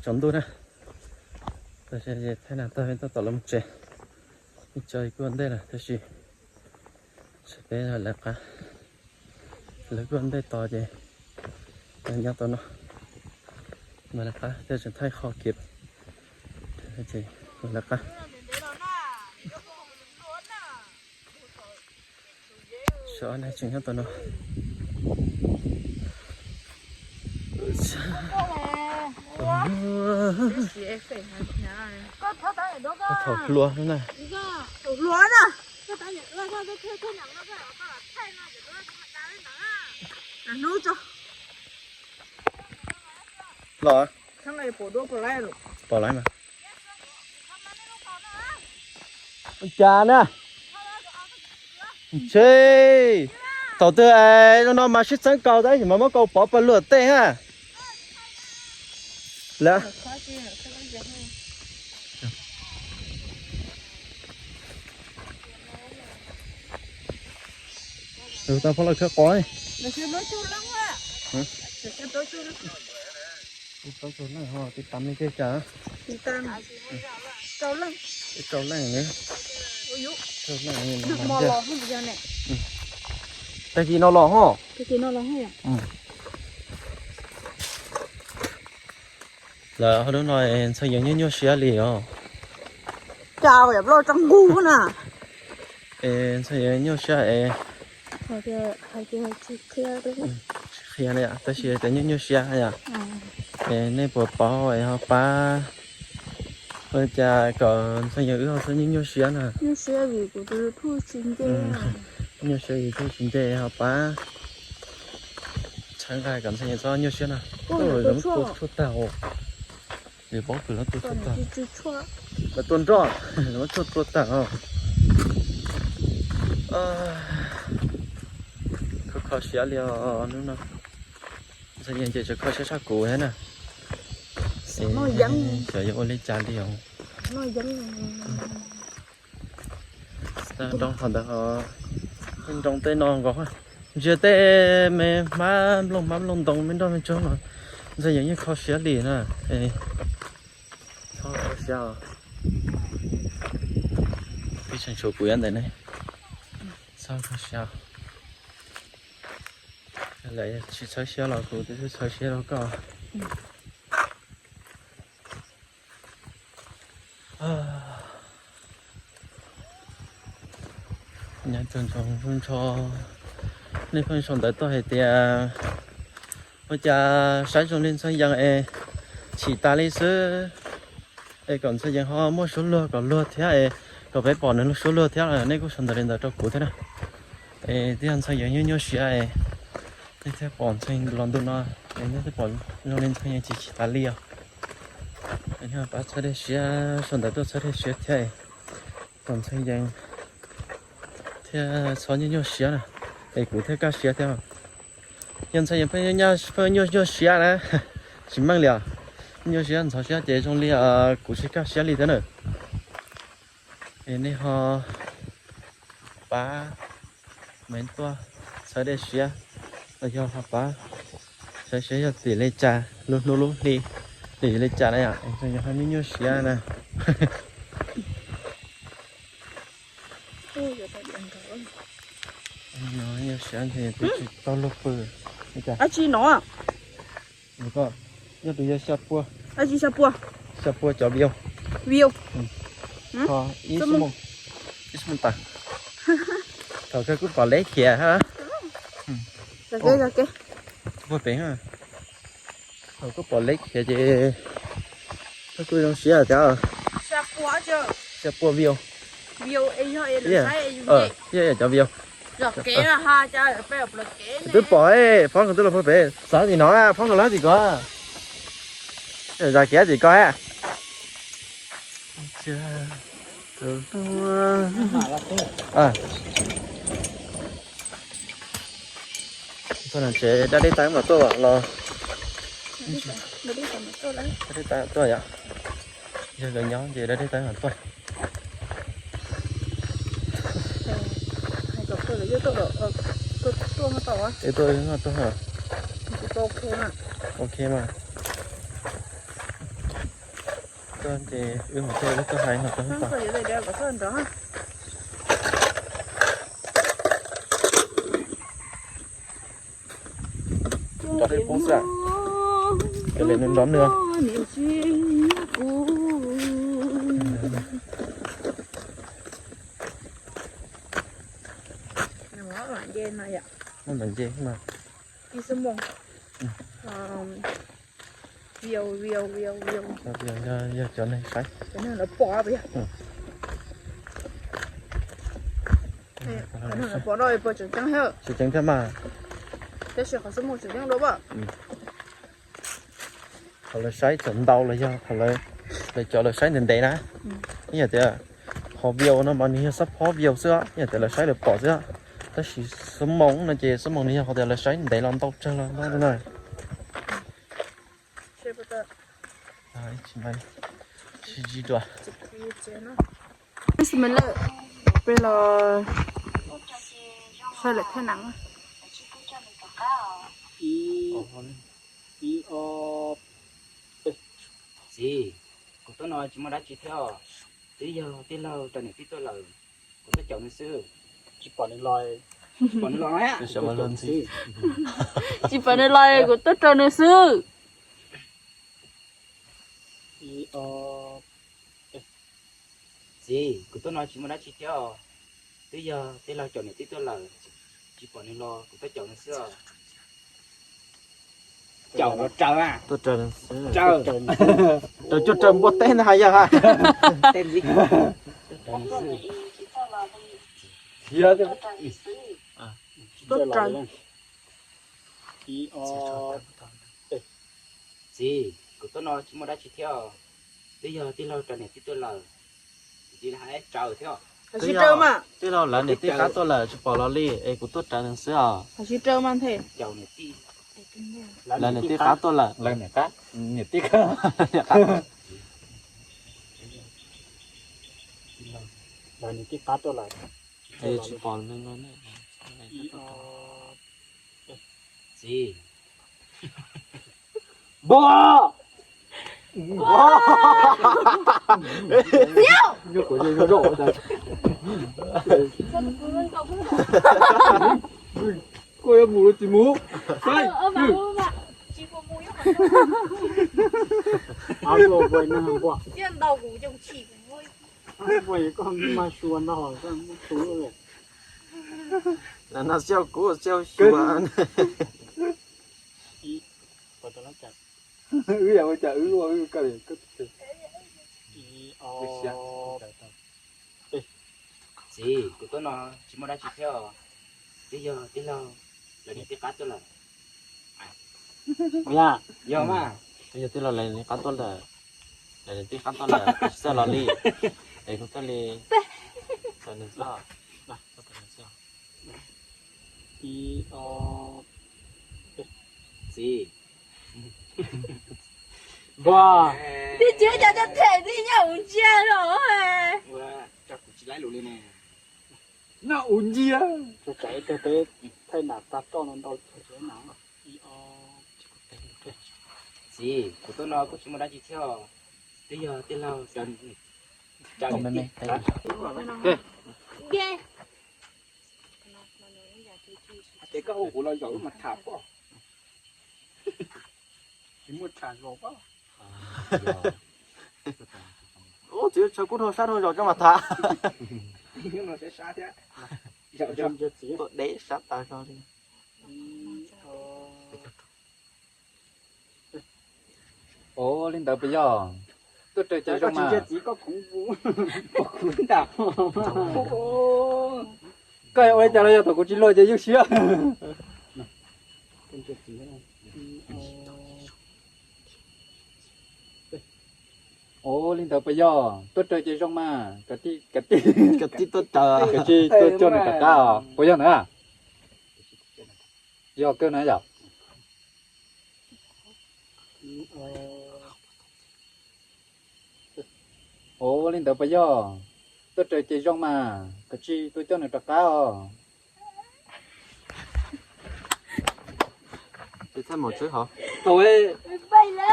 Tsaus ntuj na, thaij nas tag peb tab tom los tsev. Ib co kuj ua ntej lawm tab sis peb lawv qab, lawv kuj ua ntej tos ces nyob tau no, mas lawv qab thiaj tseem thaij qho kiv, lawv qab. Sawv ob leeg tseem nyob tau no. Thaum hlua na. Los. Pom lawm mas. Cas na. Ntshe thaum twg no mas sib txeeb kaus tab sis mas muab kaus pov pas luag tej ha. Lawm. Tau phob lawv khawb qos. Ib tug leej ho tib tam li tej cas? Ib tug leej. Rau leej. Rau leej. Tag kis no los ho. Lawm ho lub no Ntxhee Yeev nyuaj nyuaj siab li os. Cas yam loj tsa nqug na. Es Ntxhee Yeev nyuaj siab es. Tsis qhia li tab sis tias nyuaj nyuaj siab yom. Es nej puas paub es ho pab ua cas kom Ntxhee Yeev wb ho txhob nyuaj nyuaj siab na. Nyuaj siab vim kuv tus YouTube tsis nce. Nyuaj siab vim YouTube tsis nce ho pab txhawb nqa kom Ntxhee Yeev txhob nyuaj siab na. Ua tshuaj tag os. Vim paub kws lawv tua tshuaj tag. Lawv tua nroj, lawv muab tshuaj tua tag os. Kho kho siab li os hnub no. Ntxhee Yeev ces tseem kho siab tshaj kuv thiab na. Xyov yuav ua li cas li os. Nroo qhov ntawd ho, nroo tej no nkaus. Ntsia tej me hmab nplooj, hmab nplooj ntoo me nroj me tsoog no, Ntxhee Yeev yeej kho siab li na. Txhob kho siab os. Peb tseem tshuav kuv ib ntawm ne. Txhob kho siab. Lawv tsis txhawb siab los kuv twb txhawb siab rau koj. Nyob txog ntsoo ntsho, nej pheej sau ntawv tuaj hais tias ua cas saib zoo li Ntxhee Yeev es chim tas li xwb, es kom Ntxhee Yeev ho muaj suab luag kom luag thiab es kom peb pom nws lub suab luag thiab. Nej kuj sau ntawv li ntawd rau kuv thiab na. Es twb yog Ntxhee Yeev nyuaj nyuaj siab es nej thiaj pom Ntxhee Yeev los ntu no, es nej thiaj pom zoo li Ntxhee Yeev chim chim tas li os. Yog pab txhawb dej siab, sau ntawv tuaj txhawb dej siab thiab es kom Ntxhee Yeev thiaj txhob nyuaj nyuaj siab na, es kuv thiaj kaj siab thiab. Yog Ntxhee Yeev pheej nyuaj nyuaj siab na, tsis meej li os. Nyuaj siab ntxhov siab ces zoo li kuv tsis kaj siab li thiab na. Es nej ho pab me tuaj txhawb dej siab los yog ho pab txhawb siab yog tim li cas, lub hnub lub hli tim li cas na yom, es ho nyuaj nyuaj siab na. Nyuaj siab nthe kuv tsis tau luag pw. Ab tsi no. Koj, nyob tus yog xya pua. Ab tsi xya pua. Xya pua cov view. View. Ho ib xu moos, ib xu moos tas. Thaum kawg kuj pom leb khiav hab. Puag pem, thaum kuj pom leb khiav ces kuj zoo siab thiab. Xya pua view. Yog cov view. Twb pom, Foob nkawd twb los puag pem, xav tim no, Foob nkawd los tim ko. Zam kev tim ko. Txog tsev dab deb tas mam tuaj los. Dab deb tas tuaj yom. Yog nkawd nyob ces dab deb tas mam tuaj. Es tuaj, tuaj, tuaj. Ok mas. Koj ces wb mus thiab, koj hais no koj. Rov qab poob xwb, cov liam nws nrov nws. Muaj ntawm nce mas. Yog cov neeg saib. Tseem ceeb thiab mas. Thaum lawv saib txawm ntau los yog thaum lawv, lawv cov lawv saib ntev ntev na. Ib yam tias qhov view no mas nws yog xab phob view xwb, ib yam tias lawv saib lawv pom xwb. Tab sis xuab moos no ces xuab moos nws yog qhov tias lawv saib ntev los ntau tsawg los ntau na. Sib ntsib dua. Peb los saib lawm thiab na. Txiv, kuv tuaj no tsis muaj dab tsi thiab os. Twb yog tij laug raws niam tij tuaj lawm, kuv tuaj caum nws xwb. Tsis pom nws los, tsis pom nws los, kuv tuaj raws nws xwb. Txiv, kuv tuaj no tsis muaj dab tsi thiab os. Twb yog tij laug caum niam tij tuaj lawm, tsis pom nws los kuv tuaj caum nws xwb os. Caum los raws a. Tuaj raws nws xwb. Raws, raws cuag raws npua teb ntag hais yog a. Tuaj raws. Txiv, kuv tuaj no tsis muaj dab tsi thiab os. Twb yog tij laug raws niam tij tuaj lawm, tsis hais raws thiab. Twb yog tij laug lawv niam tij qab tuaj lawm tsis pom los li es kuv tuaj raws nws xwb os. Lawv niam tij qab tuaj lawm. Lawv niam tij qab, niam tij qab, niam qab. Lawv niam tij qab tuaj lawm es tsis pom li no. Txiv. Npua! Nyuaj kuv zoo zoo. Koj yuav mus los tsis mus? Koj mas sua no, koj muab tu li. No xyaum kuv xyaum xyuas. Wb yam ua cas wb luaj wb koj li koj. Txiv, kuv tuaj no tsis muaj dab tsi thiab os. Twb yog tij laug lawv niam tij qab tuaj lawm. Yog mas. Twb yog tij laug lawv niam tij qab tuaj lawm. Lawv niam tij qab tuaj lawm, tsis txawj los li. Es kuv tuaj li. Txawm nws txoj. Txiv. Npua. Twb tsis ua cas cov them twb nyob hauv ntsia los. Nyob hauv ntsia. Thaij nam tag roj no ntau. Txiv, kuv tuaj no kuj tsis muaj dab tsi thiab os. Twb yog tij laug raws, raws niam tij. Ces koj hu kuv los zaum wb mas tham pob. Tsis muaj tham zaum pob. Ub, txiv, tshaw kub dhau sab dhau zaum coj mas tham. Tuaj deb sab tas zog li. Ov, li ntawd puas yog? Tuaj raws ces zoo mas. Koj ua li cas los yog thaum kuv tsis luag ces ywj siab. Ov, li ntawd puas yog? Tuaj raws ces zoo mas. Kav tij, kav tij, kav tij tuaj raws, kav tij tuaj coj nws rov qab os. Puas yog ntawd? Yog kawg na yom. Ov, li ntawd puas yog? Tuaj raws ces zoo mas, kav tij tuaj coj nws rov qab os. Thaum,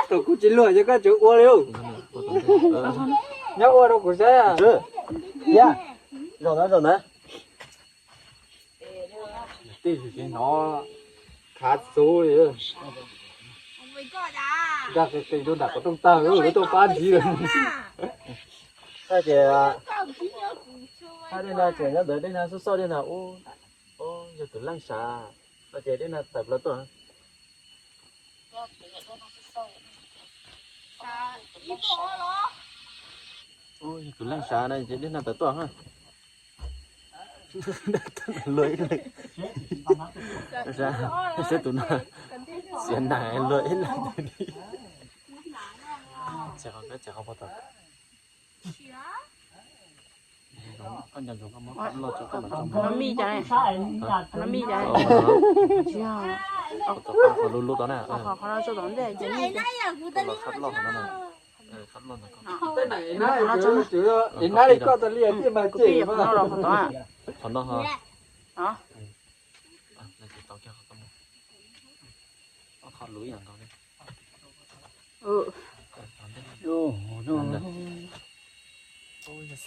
thaum kuv tsis luag ces koj tseem ua li. Nyob ua rau kuv saib. Zaum ntawd, zaum ntawd. Tij tsis hnov khav xub li. Nkag qis qis rau nram qhov rooj tag, lub rooj pab ntxiv lawm. Hais tias, hais dej nag tseem nyob ntawd, dej nag xauj xauj dej nag ub, yog tus leej sav, hais tias dej nag tawm plaws tuaj. Yog tus leej sav na ces dej nag tawm tuaj. Luag ib leeg. Saib tus no, xiav nag luag ib leeg. Tsis qhov, tsis qhov pov tau. Qhov no mij cas, qhov no mij cas. Qhov no, qhov lub lub tod na. Qhov no tso tom ntej ces mij. Qhov no tso na. Kuv pib qhov no los qhov tod. Qhov no. Qhov lub ib yam nkaus li.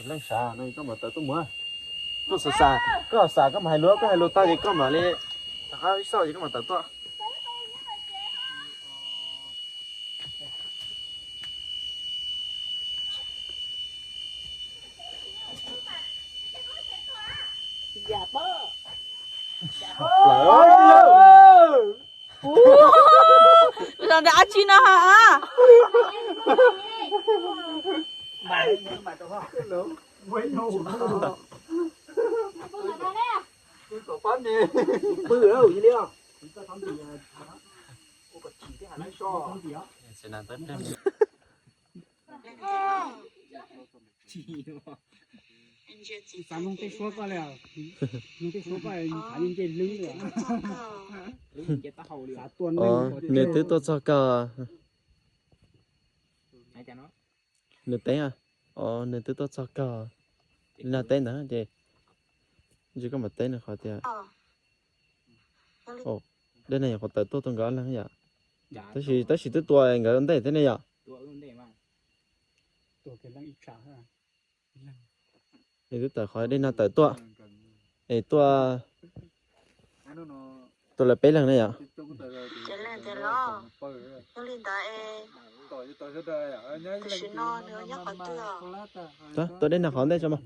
Leej sav no koj mam tawm tuaj mus. Koj xav, koj xav koj mam hais lus, koj hais lus tag ces koj mam li rov qab ib xauj ces koj mam tawm tuaj. Los ntawm ab tsi no ha. Xav mloog tej suab koj li, mloog tej suab koj xav yeej nce lwb li. Xav tua neeg. Nws twb tuaj txog kawg. Nws teb, nws twb tuaj txog kawg. Nag teb ntawd ces ntshe koj mam teb nws qhov tias, dej nag nyuam qhuav tawm tuaj tua nkawd ob leeg yom. Tab sis, tab sis twb tua nkawd ua ntej thiab ne yom. Es twb tawm qhov dej nag tawm tuaj, es tuaj, tuaj lawv peb leeg ne yom. Tuaj dej nag qhov ntej tso mas.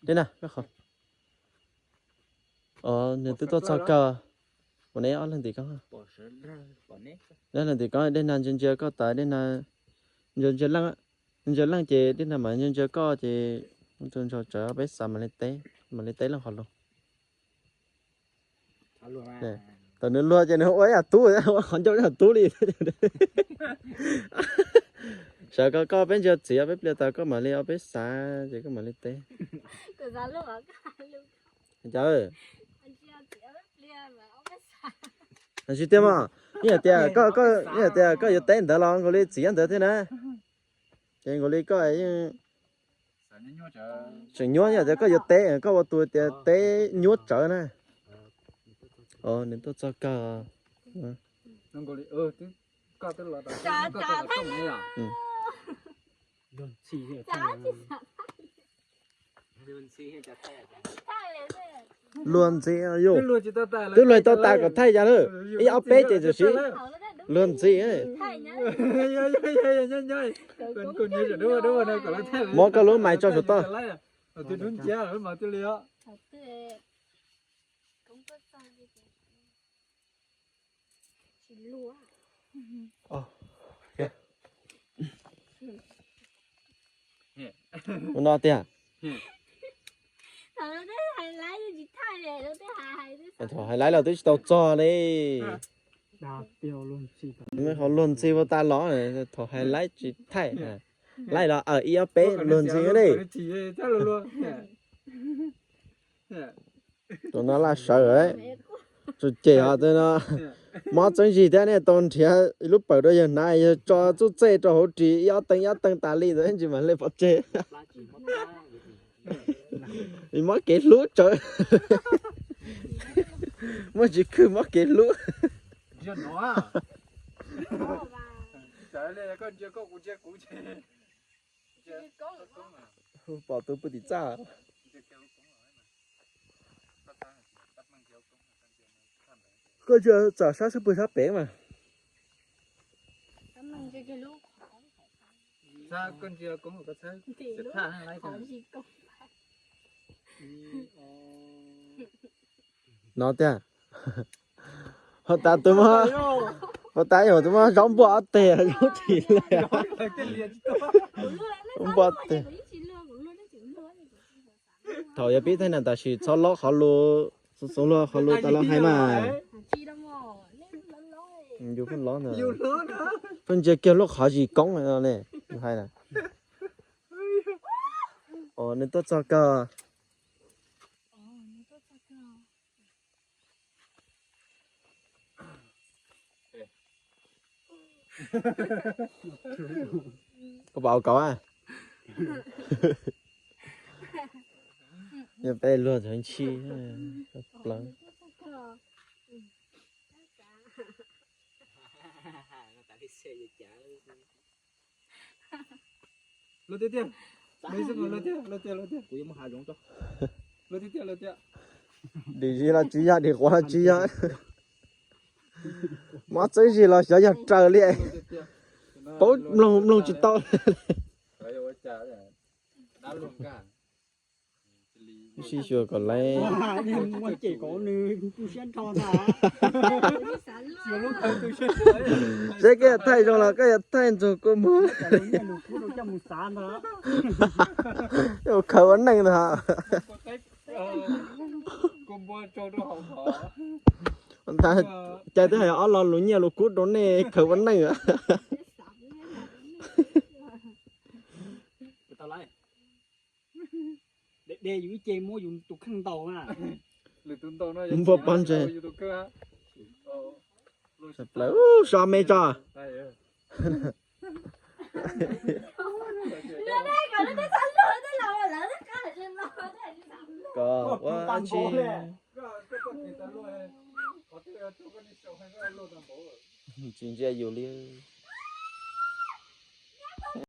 Dej nag, nws twb tuaj txog kawg. Ua ne ob leeg tim koj, ob leeg tim koj dej nag ntsia ntsia koj tas dej nag, ntsia ntsia leej, ntsia leej ces dej nag mas ntsia ntsia koj ces tus ntsog tsawv peb xav mam li teb, mam li teb leej qhov lus. Thaum nws luag ces nws ua ib yam tub, ua qhov ncauj ib yam tub li. Sawv koj, koj peb ntsia txiv peb pliag tas koj mam li ua peb xav ces koj mam li teb. Cas tsis tiag mas, yeej hais tias koj, koj, yeej hais tias koj yuav teb ntawd los nkaus li txiv nyob ntawd thiab na. Ces nkaus li koj yeej tseem nyuaj, yeej hais tias koj yuav teb, koj ua tus tias teb nyuaj tsawv na. Nws tuaj txog kawg. Luag ntxhi yom. Twb luag tau tas kom thaij cas lawm, ib ob peb ces tam sim luag ntxhi. Muab koj lub mais tso saum toj. Ua no tiag. Thaum hais laib los twb tsis tau txog li. Ho luag ntxhi ua tas los, thaum hais laib tsis thaij. Laib los ib ob peb luag ntxhi li. Tus no laj sawv, tsuas cem os, tus no mob txeeb zig thiab, nej tau nrhiav ib lub pawg rau yawg hnav, yawg tso txuj txej rau hauv ris ib ob teev ib ob teev tas li ntawd tsis mam li pov tseg. Mob kev hlub tsawv. Muaj tsis khwv mob kev hlub. Pom tus pw tim txaj. Koj ntsia txawm sab xwb pw sab pem mas. No tiag. Ho tas tus muab, ho tas yog tus muab zaub npuaj ob teg zaub ris li. Npuaj teg. Thaum yog pib thaij na tam sim txhob lob qhov lus, txhob lob qhov lus tas los hais mas. Yus pheej lob ntag. Pheej ntsia kiag lub qhov zis koob no ne, hais na. Nws tuaj txog kawg. Koj pom kauv a? Yog peb luag txog ntshi plaws. Luag tiag tiag. Luag tiag, luag tiag, luag tiag. Kuv yuav muab hav zoov rau. Luag tiag tiag, luag tiag. Dim zis los tsis yog, dim quav los tsis yog. Mob txwb zis los xyov yog raws li. Paub mloog mloog tsis tau. Sib xyuas kom laiv. Seb koj yuav thaij zoo los koj yuav thaij ntxuag kua muag. Khaws ua neej ntag. Cas twb hais ob lo lus nyiaj lus kub rau nej khaws ua neej. De yus ib ce muab yus tus kheej ntaus na. Npua pov ntseg. Plaws so me tso. Kom ua tsi. Tsis ntsia yus li.